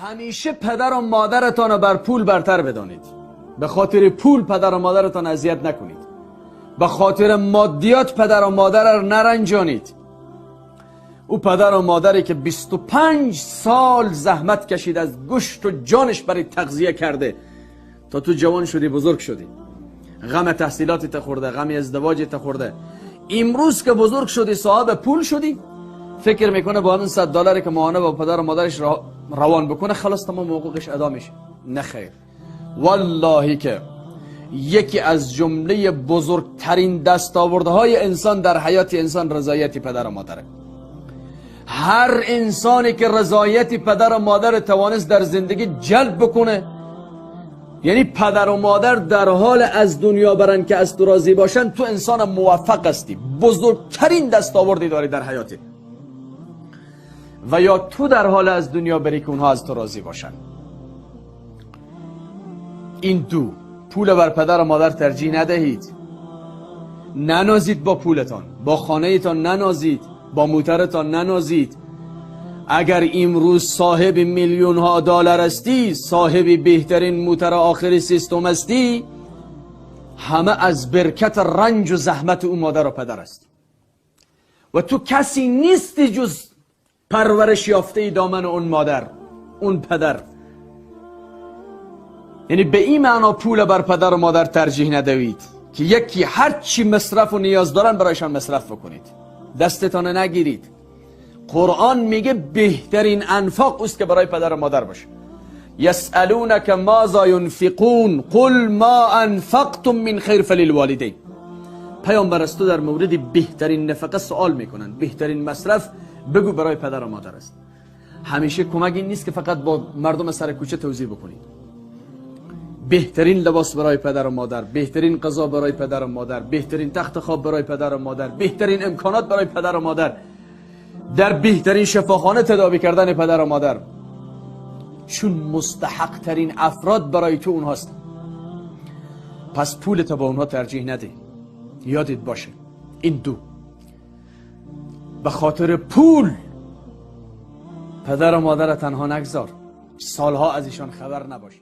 همیشه پدر و مادرتان را بر پول برتر بدانید. به خاطر پول پدر و مادرتان اذیت نکنید. به خاطر مادیات پدر و مادر را نرنجانید. او پدر و مادری که 25 سال زحمت کشید، از گوشت و جانش برای تغذیه کرده تا تو جوان شدی، بزرگ شدی، غم تحصیلات ته خورده، غم ازدواج ته خورده. امروز که بزرگ شدی، صاحب پول شدی، فکر میکنه با همین $100 که ماهانه با پدر و مادرش روان بکنه خلاص تمام حقوقش ادا میشه. نه خیر، والله که یکی از جمله بزرگترین دستاوردهای انسان در حیات انسان رضایت پدر و مادره. هر انسانی که رضایت پدر و مادر توانست در زندگی جلب بکنه، یعنی پدر و مادر در حال از دنیا برن که از تو راضی باشن، تو انسان موفق هستی، بزرگترین دستاوردی داری در حیاتت. و یا تو در حال از دنیا بری که اونها از تو راضی باشن. این دو، پول بر پدر و مادر ترجیح ندهید. ننازید با پولتان، با خانهتان ننازید، با موترتان ننازید. اگر امروز صاحب میلیون ها دلار هستی، صاحب بهترین موتر آخری سیستم هستی، همه از برکت رنج و زحمت او مادر و پدر است. و تو کسی نیستی جز پرورش یافته دامن اون مادر، اون پدر. یعنی به این معنا پول بر پدر و مادر ترجیح ندهید که یکی هر چی مصرف و نیاز دارن برایشان مصرف بکنید، دستتان نگیرید. قرآن میگه بهترین انفاق اوست که برای پدر و مادر باشه. یسألونک ماذا ینفقون قل ما انفقتم من خیر فللوالدین. پیامبر از تو در مورد بهترین نفقه سوال میکنن، بهترین مصرف بگو برای پدر و مادر است. همیشه کمک این نیست که فقط با مردم سر کوچه توزیع بکنید. بهترین لباس برای پدر و مادر، بهترین غذا برای پدر و مادر، بهترین تخت خواب برای پدر و مادر، بهترین امکانات برای پدر و مادر، در بهترین شفاخانه تداوی کردن پدر و مادر، چون مستحق ترین افراد برای تو اونهاست. پس پول تا با اونها ترجیح نده. یادت باشه این دو، به خاطر پول پدر و مادر تنها نگذار، سالها از ایشان خبر نباش.